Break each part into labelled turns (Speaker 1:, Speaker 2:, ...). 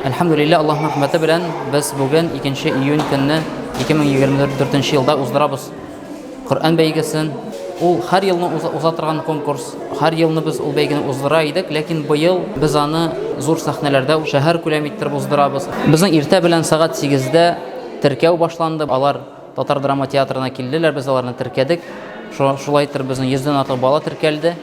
Speaker 1: Әлхәмдүлилләһ, Аллаһның рәхмәте белән без бүген 2 июнь көнне 2024 елда уздырабыз Коръән бәйгесен. Ул һәр елны уза торган конкурс. Һәр елны без ул бәйгене уздыра идек, ләкин быел без аны зур сәхнәләрдә шәһәр күләм иттереп уздырабыз. Безнең иртә белән сәгать 8-дә теркәү башланды. Алар Татар драма театрына килделәр, без аларны теркәдек. Шулай итеп безнең йөздән артык бала теркәлде.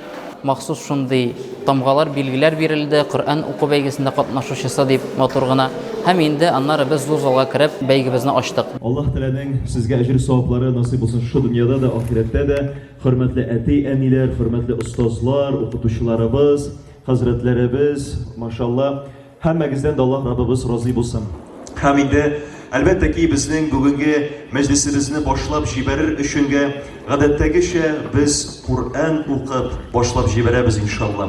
Speaker 1: Махсус шундый тамгалар, билгеләр бирелде, Коръән уку бәйгесендә катнашучысы дип матур гына. Һәм инде аннары без зур залга кереп бәйгебезне ачтык.
Speaker 2: Аллаһ Тәгаләнең сезгә әҗер-саваплары насыйп булсын шушы дөньяда да, ахирәттә дә. Хөрмәтле әти-әниләр, хөрмәтле остазлар, укытучыларыбыз, хәзрәтләребез, машалла. Һәммәгездән дә Аллаһ Раббыбыз разый булсын. Һәм инде, әлбәттә ки, безнең бүгенге мәҗлесебезне башлап җибәрер өченгә, гадәттәгечә, без Коръән укып башлап җибәрәбез, иншалла.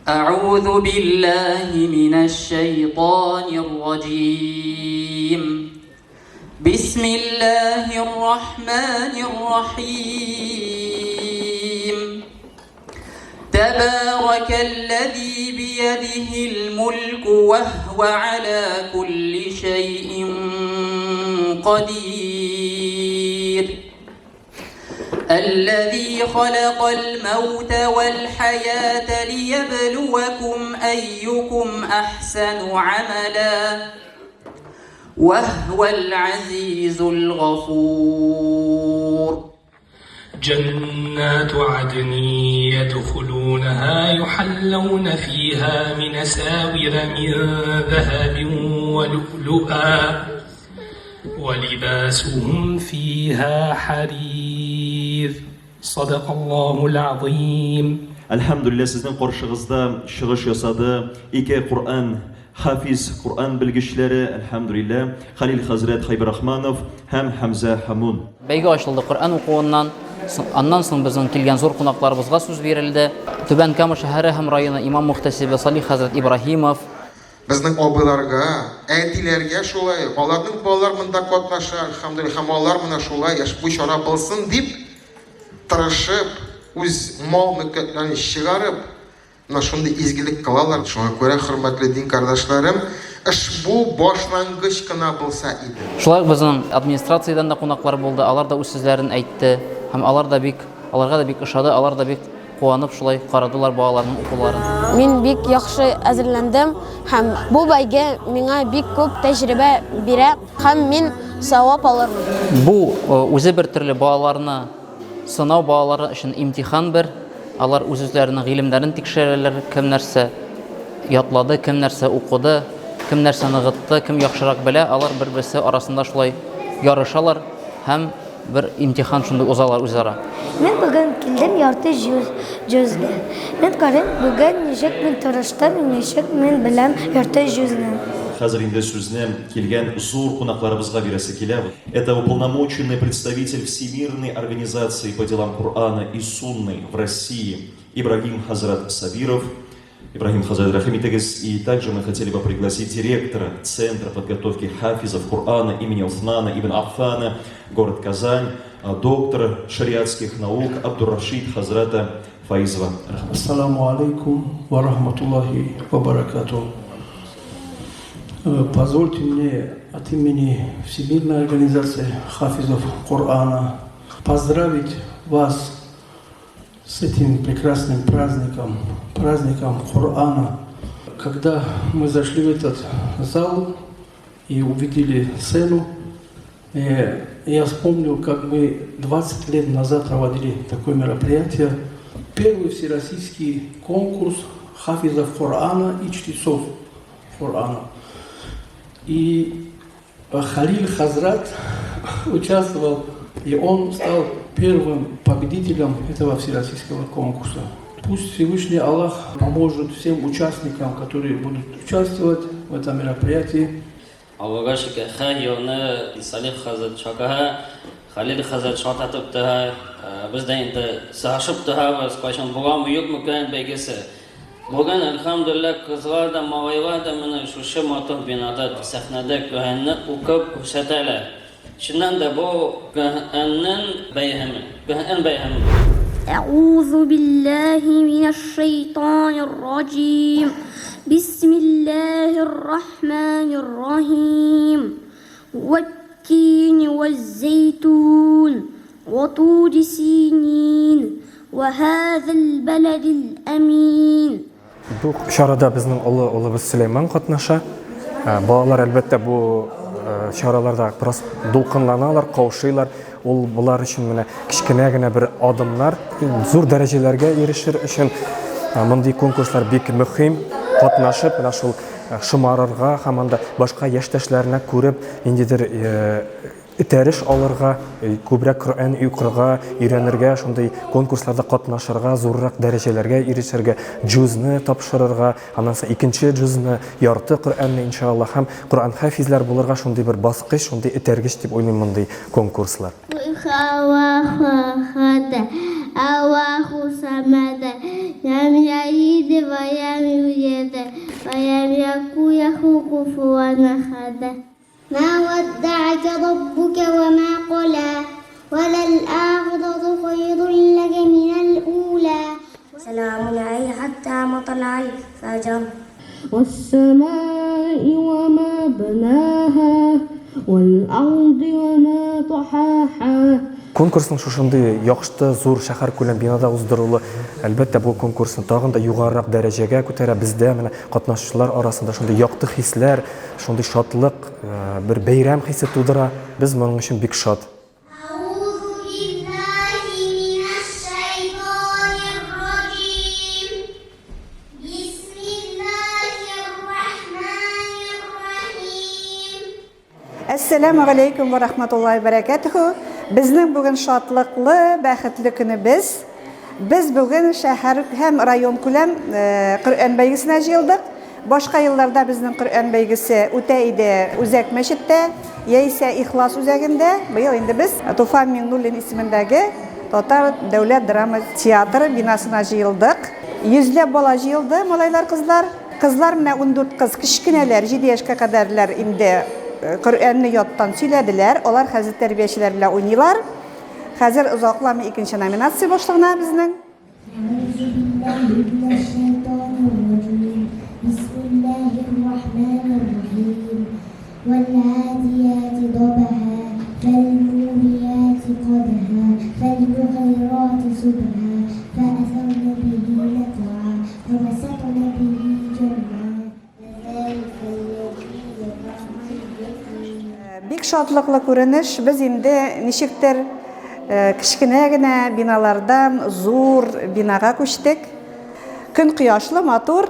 Speaker 1: Әгъузу биллаһи минәш-шәйтанир раҗим. Бисмиллаһир рахманир рахим. Тәбәрәкәлләзи биядиһил мульку вә һүә аля кулли шәйин кадир. Әлләзи халакал мәүтә вәл хәятә лиябелүәкүм әйюкүм әхсәну амәлә. Вә һүәл азизул гафур.
Speaker 3: جنات عدن يدخلونها يحلون فيها من أساور من ذهب ولؤلؤا ولباسهم فيها حرير صدق الله العظيم.
Speaker 2: Әлхәмдүлилләһ, сезнең каршыгызда чыгыш ясады ике Коръән хафиз, Коръән белгечләре, әлхәмдүлилләһ, Хәлил хәзрәт Хәйбрахманов һәм Хәмзә Хәмун.
Speaker 1: Бәйге ачылды Коръән укуыннан, аннан соң безнең килгән зур кунакларыбызга сүз бирелде. Түбән Кама шәһәре һәм районы имам-мөхтәсибе Салих хәзрәт Ибраһимов.
Speaker 4: Безнең абыйларга, әтиләргә шулай ук, аларның балалар монда катнаша, әлхәмдүлилләһ, һәм алар менә шулай бу чара булсын дип тырышып, үз мал-мөлкәтләрен чыгарып, Менә шундый изгелек кылалар. Шуңа күрә, хөрмәтле дин кардәшләрем, ошбу башлангыч кына булса иде.
Speaker 1: Шулай ук безнең администрациядән дә кунаклар булды, алар да үз сүзләрен әйтте һәм алар да бик, аларга да бик ошады, алар да бик куанып шулай карадылар балаларның укуларын.
Speaker 5: Мин бик яхшы әзерләндем һәм бу бәйге миңа бик күп тәҗрибә бирә һәм мин савап алырмын.
Speaker 1: Бу үзе бер төрле балаларны Сынау балалары өчен имтихан бер. Алар үз-үзләренең гыйлемнәрен тикшерәләр, кем нәрсә ятлады, кем нәрсә укыды, кем нәрсә ныгытты, кем яхшырак белә, алар бер-берсе арасында шулай ярышалар һәм бер имтихан шундый узалар үзара.
Speaker 6: Мин бүген килдем ярты җүзгә. Мин карыйм бүген ничек мин тырыштым, ничек мин беләм ярты җүзне.
Speaker 2: Хәзер инде сүзне килгән зур кунакларыбызга бирәсе килә. Это уполномоченный представитель Всемирной организации по делам Корана и Сунны в России Ибрагим Хазрат Сабиров. Ибрагим Хазрат, рәхим итегез. И также мы хотели бы пригласить директора Центра подготовки хафизов Корана имени Усмана ибн Аффана, город Казань, доктора шариатских наук Абдурашид Хазрата Фаизова.
Speaker 7: Ассаламу алейкум ва рахматуллахи ва баракату. Позвольте мне от имени Всемирной организации хафизов Корана поздравить вас с этим прекрасным праздником, праздником Корана. Когда мы зашли в этот зал и увидели сцену, я вспомнил, как мы 20 лет назад проводили такое мероприятие. Первый всероссийский конкурс хафизов Корана и чтецов Корана. И Халиль Хазрат участвовал, и он стал первым победителем этого всероссийского конкурса. Пусть Всевышний Аллах поможет всем участникам, которые будут участвовать в этом мероприятии.
Speaker 8: Аллага шөкер, һәр елны Салих хәзрәт чакыра, Хәлил хәзрәт шалтыратып тора. Без дә инде сорашып торабыз, кайчан буламы, юкмы Коръән бәйгесе. Бүген, әлхәмдүлилләһ, кызлар да, малайлар да менә шушы матур бинада, сәхнәдә Коръәнне укып күрсәтәләр. Чыннан да бу Коръәннең бәйрәме, Коръән бәйрәме бу.
Speaker 6: Әгъузу биллаһи минәш-шәйтанир-раҗим.
Speaker 9: Бисмиллаһир рахманир рахим. Вәт-тини вәз-зәйтүн, вә тури синин, вә һазал бәләдил әмин.
Speaker 10: Бу чарада безнең олы улыбыз Сөләйман катнаша. Балалар, әлбәттә, бу чараларда бераз дулкынланалар, каушыйлар. Ул болар өчен менә кечкенә генә бер адымнар, зур дәрәҗәләргә ирешер өчен мондый конкурслар бик мөһим. Катнашып, менә шул шомарырга һәм анда башка яшьтәшләренә күреп, ниндидер этәреш алырга, күбрәк Коръән укырга, өйрәнергә, шундый конкурсларда катнашырга, зуррак дәрәҗәләргә ирешергә, җузны тапшырырга, аннан соң икенче җузны, ярты Коръәнне, иншаллаһ, һәм Коръән хафизләр булырга шундый бер баскыч, шундый этәргеч дип уйлыйм мондый конкурслар.
Speaker 9: Аллаху самада, лям ялид ва лям юлад, ва лям якул лаху куфуан ахад. Ма вадда'ака раббука ва ма кала, валал-ахирату хайрун лака минал-ула.
Speaker 6: Сәламун алейка хатта матла'ил фәҗр.
Speaker 9: Вәс-сәмаи ва ма банаһа, вәл-арди ва ма тахаһа.
Speaker 10: Конкурсның шушындый яхшы зур шәһәркүләм бинада уздырылуы, әлбәттә, бу конкурсны тагын да югарырак дәрәҗәгә күтәрә. Бездә менә катнашучылар арасында шундый якты хисләр, шундый шатлык, бер бәйрәм хисе тудыра. Без моның өчен бик шат.
Speaker 11: Әссәләмү галәйкүм вә рахматуллаһи вә бәрәкәтүһү. Безнең бүген шатлыклы, бәхетле көнебез. Без бүген шәһәр һәм район күләм Коръән бәйгесенә җыелдык. Башка елларда безнең Коръән бәйгесе үтә иде үзәк мәчеттә, яисә Ихлас үзәгендә. Быел инде без Туфан Миңнуллин исемендәге Татар дәүләт драма театры бинасына җыелдык. Йөзләп бала җыелды, малайлар, кызлар. Кызлар менә 14 кыз, кечкенәләр, 7 яшькә кадәрләр инде Коръәнне яттан сөйләделәр. Алар хәзер тәрбиячеләр белән уйныйлар. Хәзер озакламый икенче номинация башлана безнең. Бик шатлыклы күренеш. Без инде ничектер кечкенә генә биналардан зур бинага күчтек. Көн кояшлы, матур,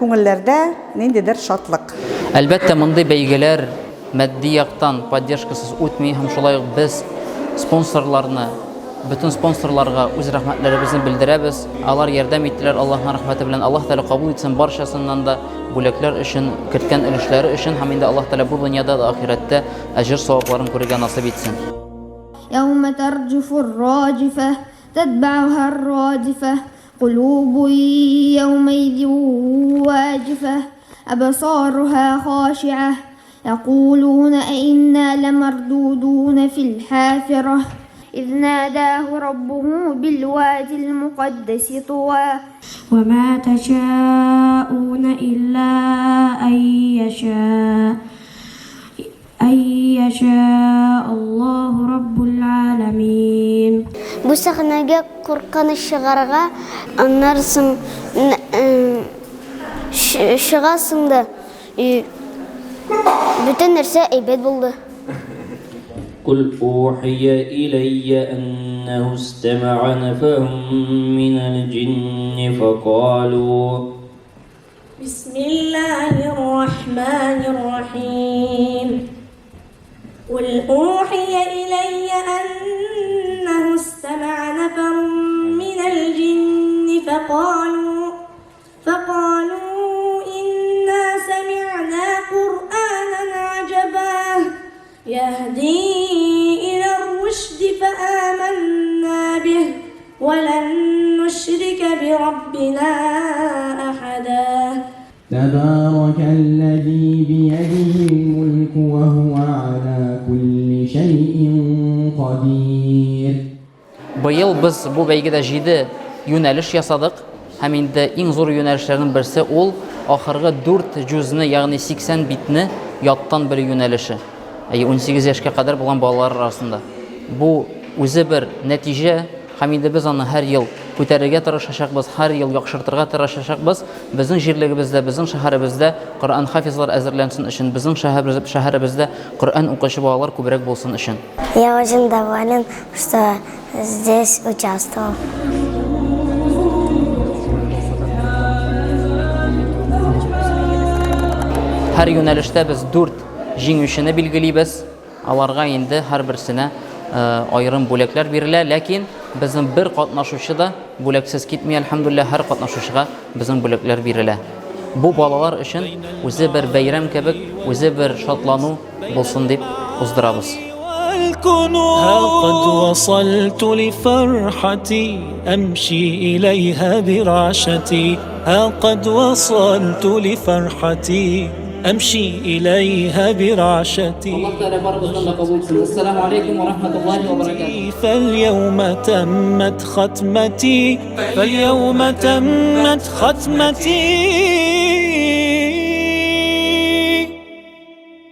Speaker 11: күңелләрдә ниндидер шатлык.
Speaker 1: Әлбәттә, мондый бәйгеләр матди яктан поддержкасыз үтми һәм шулай ук без спонсорларны, бөтен спонсорларга үз рәхмәтләребезне белдерәбез. Алар ярдәм иттеләр Аллаһның рәхмәте белән. Аллаһ Тәгалә кабул итсен барчасыннан да бүләкләр өчен, керткән өлешләре өчен һәм инде Аллаһ Тәгалә бу дөньяда да ахирәттә әҗер-савапларын күрергә насыйп итсен.
Speaker 9: Яумә тәрҗифур раҗифә, тәтбәүһәр радифә, кулубу яумәизин ваҗифә, әбсаруһа хашиә, يقولون أئنا لمردودون في الحافرة إذ ناداه ربه بالوادي المقدس طوى
Speaker 6: وما تشاءون إلا أن يشاء أن يشاء الله رب العالمين.
Speaker 5: Бу сәхнәгә куркыныч чыгарга, аннары соң чыгасың да И бөтен нәрсә әйбәт булды.
Speaker 8: Кул ухия иләйя әннәһу истәмә'ә нәфәрун минәл җинни фәкалу.
Speaker 12: Бисмиллаһир рахманир рахим. Кул ухия иләйя әннәһу истәмә'ә нәфәрун минәл җинни фәкалу. فقالوا إنا سمعنا قرآنا عجبا يهدي إلى الرشد فآمنا به ولن نشرك بربنا أحدا
Speaker 13: تبارك الذي بيده الملك وهو على كل شيء قدير
Speaker 1: Быел без бу бәйгедә җиде юнәлеш ясадык. Һәм инде иң зур юнәлешләрнең берсе ул ахыргы дүрт җүзне, ягъни 80 битне яттан белү юнәлеше. Әйе, 18 яшькә кадәр булган балалар арасында. Бу үзе бер нәтиҗә, һәм инде без аны һәр ел күтәрергә тырышачакбыз, һәр ел яхшыртырга тырышачакбыз. Безнең җирлегебездә, безнең шәһәребездә Коръән хафизлар әзерләнсен өчен, безнең шәһәребездә Коръән укучы балалар күбрәк булсын өчен.
Speaker 6: Я очень доволен, что здесь участвовал.
Speaker 1: Һәр юнәлештә без дүрт җиңүчене билгелибез. Аларга инде һәрберсенә аерым бүләкләр бирелә, ләкин безнең бер катнашучы да бүләксез китми, әлхәмдүлилләһ, һәр катнашучыга безнең бүләкләр бирелә. Бу балалар өчен үзе бер бәйрәм кебек, үзе бер шатлану булсын дип уздырабыз.
Speaker 14: قد وصلت لفرحتي أمشي إليها برعشتي ها قد وصلت لفرحتي أمشي إليها برعشتي
Speaker 1: Аллаһ Тәгалә барыбызның да кабул итсен. Ассаламу алейкум ва рахматуллахи ва баракатуһ.
Speaker 14: فاليوم تمت ختمتي فاليوم تمت ختمتي.